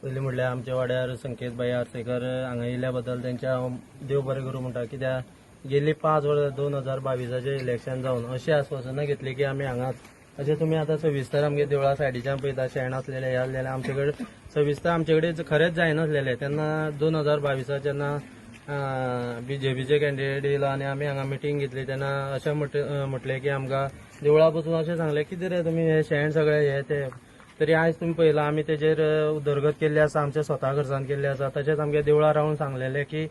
पयलीं म्हणल्यार आमच्या वाड्यार संकेत भाई आर्सेकर हांगा येयल्या बद्दल तेंचे हांव देव बरें करूं म्हणटा. कित्याक गेल्ली 5 वर्सां 2022चें इलेक्शन जावन अशें आस्वासनां घेतली की आमी हांगाच अशें. तुमी आतां सविस्तर आमगे देवळा सायडीच्यान पळयता, शेण आसलेलें, हें आसलेलें, आमचे कडेन सविस्तर आमचे कडेन खरेंच जायनासलेलें. तेन्ना 2022 जेन्ना बीजेपीचे कॅन्डिडेट येयलो आनी आमी हांगा मिटींग घेतली, तेन्ना अशें म्हटलें की आमकां देवळा बसून अशें सांगलें, कितें रे तुमी हे शेण सगळें हे ते. तरी आयज तुमी पळयलां, आमी तेजेर उदरगत केल्ली आसा, आमच्या स्वता खर्चान केल्ली आसा. तशेंच आमगे देवळा रावन सांगलेलें की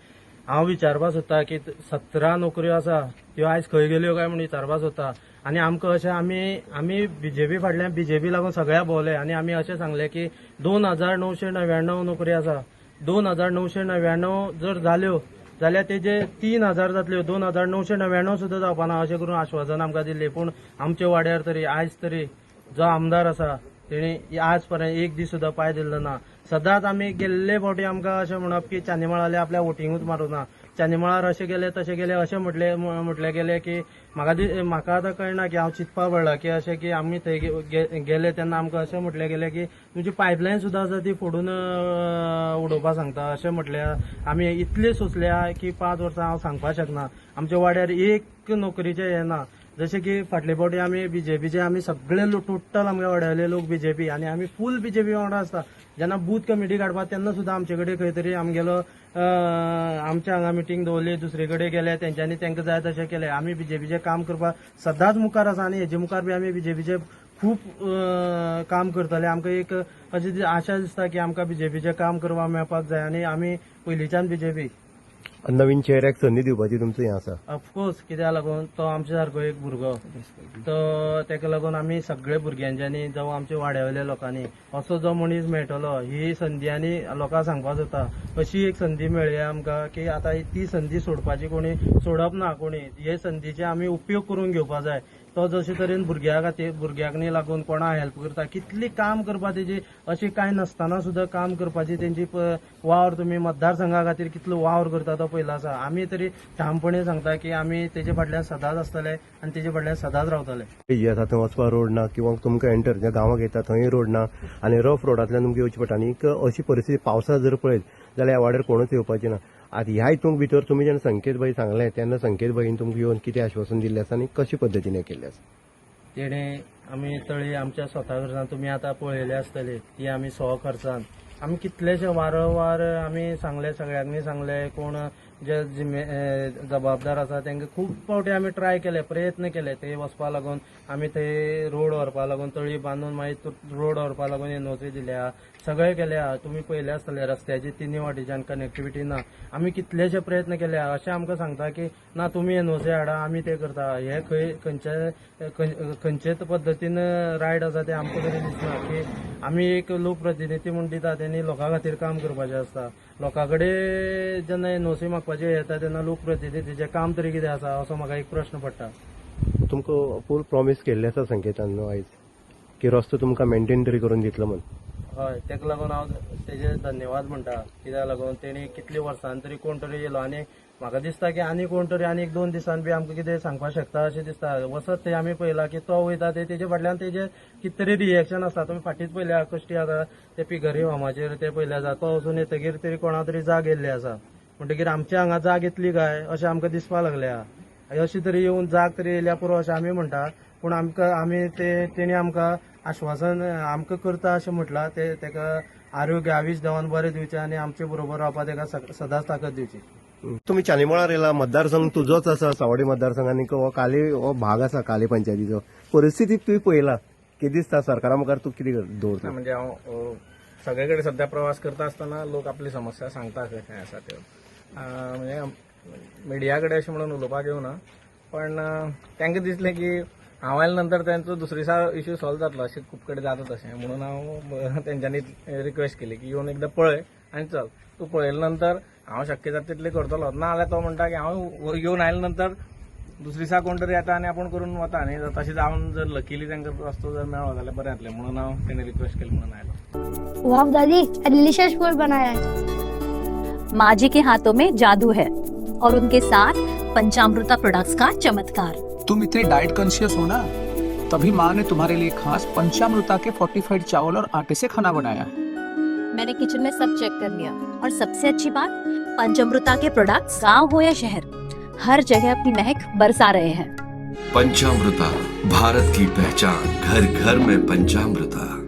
हांव विचारपाक सोदता की 17 नोकऱ्यो आसा त्यो आयज खंय गेल्यो काय म्हूण विचारपाक सोदता. आनी आमकां अशें आमी बीजेपी फाटल्यान, बीजेपी लागून सगळ्या भोंवले आनी आमी अशें सांगलें की 2999 नोकरी आसा. 2999 जर जाल्यो जाल्यार तेजे 3000 जातल्यो, 2999 सुद्दां जावपाना अशें करून आश्वासन आमकां दिल्लें. पूण आमच्या वाड्यार तरी आयज तरी जो आमदार आसा तेणी आज पर्यंत एक दीस सुद्दां पांय दिल्लो ना. सदांच आमी गेल्ले फावटी आमकां अशें म्हणप की चांदेमळाले आपल्या वोटिंगूच मारूं ना, चांदेमळार अशें गेले, तशें गेले, अशें म्हटलें गेलें की म्हाका आतां कळना की हांव चिंतपा पडला की अशें की आमी थंय गेले तेन्ना आमकां अशें म्हटलें गेलें की तुमची पायपलायन सुद्दां आसा ती फोडून उडोवपा सांगता अशें म्हटलें. आमी इतले सोंसल्या की 5 वर्सां हांव सांगपाक शकना. आमच्या वाड्यार एक नोकरीचें हें ना. जशें की फाटले फावटी आमी बीजेपीचे, आमी सगळे लोक टोटल आमगे वाड्यावयले लोक बीजेपी आनी आमी फूल बीजेपी वांगडा आसता. जेन्ना बूथ कमिटी काडपाक तेन्ना सुद्दां आमचे कडेन खंय तरी आमगेलो आमच्या हांगा मिटींग दवरली, दुसरे कडेन गेले, तेंच्यांनी तांकां जाय तशें केलें. आमी बीजेपीचें काम करपाक सदांच मुखार आसा आनी हेजे मुखार बी आमी बीजेपीचें खूब काम करतले. आमकां एक अशी आशा दिसता की आमकां बीजेपीचें काम करपाक मेळपाक जाय आनी आमी पयलींच्यान बीजेपी. नवीन चेहऱ्याक संदी दिवपाची तुमचो हें आसा? ऑफकोर्स, कित्याक लागून तो आमच्या सारको एक भुरगो, तो ताका लागून आमी सगळे भुरग्यांच्यांनी जावं आमच्या वाड्यावयल्या लोकांनी असो जो मनीस मेळटलो ही संदी आनी लोकांक सांगपाक जाता, अशी एक संदी मेळ्ळी आमकां की आतां ती संदी सोडपाची कोणी सोडप ना कोणी. हे संदीचे आमी उपयोग करून घेवपा जाय. तो जशे तरेन भुरग्यां खातीर, भुरग्यांक न्ही लागून कोणा हेल्प करता, कितली काम करपा तेजी, अशी कांय नासतना सुद्दां काम करपाची तेंची वावर तुमी मतदारसंघा खातीर कितलो वावर करता तो पयलो आसा. आमी तरी ठामपणे सांगता की आमी तेजे फाटल्यान सदांच आसतले आनी तेजे फाटल्यान सदांच रावतले. जी आसा थंय वचपाक रोड ना किंवा तुमकां एंटर ज्या गांवाक येता थंय रोड ना आनी रफ रोडांतल्यान तुमकां येवचें पडटा. आनी एक अशी परिस्थिती पावसा जर पळयत जाल्यार ह्या वाड्यार कोणूच येवपाची ना. आतां ह्या हितूंत भितर तुमी जेन्ना संकेत भाई सांगलें तेन्ना संकेत भाईन तुमकां येवन कितें आश्वासन दिल्लें आसा आनी कशे पद्दतीन हें केल्लें आसा? तेणे आमी तळी आमच्या स्वता खर्चान, तुमी आतां पळयली आसतली ती, आमी स्व खर्चान आमी कितलेशे वारंवार आमी सांगले, सगळ्यांनी सांगले, कोण जे जबाबदार आसा तांकां खूब फावटी आमी ट्राय केले, प्रयत्न केले ते वचपा लागून. आमी थंय रोड व्हरपा लागून, तळी बांदून मागीर रोड व्हरपा लागून एनओसी दिल्या, सगळे केले आहा. तुमी पळयले आसतले, रस्त्याची तिन्ही वाटेच्यान कनेक्टिविटी ना. आमी कितलेशे प्रयत्न केले आहा. अशें आमकां सांगता की ना, तुमी एनओसी हाडा, आमी ते करता. हे खंय खंयचे पद्दतीन रायट आसा तें आमकां तरी दिसना की आमी एक लोकप्रतिनिधी म्हूण दिता तेणी लोकां खातीर काम करपाचें आसता. लोकां कडेन जेन्ना एनओसी मागपाचें येता तेन्ना लोकप्रतिनिधीचें काम तरी कितें आसा असो म्हाका एक प्रश्न पडटा. तुमकां फूल प्रॉमीस केल्लें आसा संकेतान न्हू आयज की रस्तो तुमकां मेंटेन तरी करून दितलो म्हूण? हय, ताका लागून हांव तेजे धन्यवाद म्हणटा. कित्याक लागून तेणी कितले वर्सान तरी कोण तरी येयलो आनी म्हाका दिसता की आनी कोण तरी आनी एक दोन दिसान बी आमकां कितें सांगपाक शकता अशें दिसता. वचत थंय आमी पळयलां की तो वयता ते तेजे फाटल्यान तेजे कितें तरी रिएक्शन आसता. तुमी फाटींच पळयल्या, कश्टी आसा ते पिगरी फार्माचेर ते पळयले आसा. तो वचून येतगीर तरी कोणा तरी जाग येयल्ली आसा. म्हणटगीर आमच्या हांगा जाग येतली काय अशें आमकां दिसपाक लागल्या. अशी तरी येवन जाग तरी येयल्या पुरो अशें आमी म्हणटा. पूण आमकां आमी ते तेणी आमकां आश्वासन आमकां करता अशें म्हटलां ते ताका आरोग्य आयुश्य देवान बरें दिवचें आनी आमचे बरोबर रावपाक ताका सदांच ताकद दिवची. तुमी चांदेमळार येयला, मतदारसंघ तुजोच आसा, सावडे मतदारसंघ आनी हो काले हो भाग आसा काले पंचायतीचो. परिस्थिती तुवें पळयला, कितें दिसता, सरकारा मुखार तूं कितें दवरता? ना, म्हणजे हांव सगळे कडेन सध्या प्रवास करता आसतना लोक आपली समस्या सांगता खंय खंय आसा त्यो. म्हणजे मिडिया कडेन अशें म्हणून उलोवपाक येवना, पण तांकां दिसलें की हांव आयले नंतर तेंचो दुसरे दिसा इश्यू सॉल्व जातलो. अशें खूब कडेन जाता तशें. म्हणून हांव तेंच्यांनी रिक्वेस्ट केली की येवन एकदां पळय आनी चल तूं. पळयले नंतर हांव शक्य जाता तितलें करतलो. ना जाल्यार तो म्हणटा की हांव येवन आयले नंतर दुसरे दिसा कोण तरी येता आनी आपूण करून वता न्ही. तशें जावन जर लकीली तांकां रस्तो जर मेळ्ळो जाल्यार बरें जातलें म्हणून हांव तेणें रिक्वेस्ट केली म्हणून आयलो. वाह दादी, डिलीशियस फूड बनाया है. माँ जी के हाथों में जादू है और उनके साथ पंचामृता प्रोडक्ट्स का चमत्कार. तुम इतने डाइट कॉन्शियस हो ना, तभी माँ ने तुम्हारे लिए खास पंचामृता के फोर्टिफाइड चावल और आटे से खाना बनाया है. मैंने किचन में सब चेक कर लिया और सबसे अच्छी बात, पंचामृता के प्रोडक्ट्स गांव हो या शहर, हर जगह अपनी महक बरसा रहे हैं। पंचामृता, भारत की पहचान, घर घर में पंचामृता।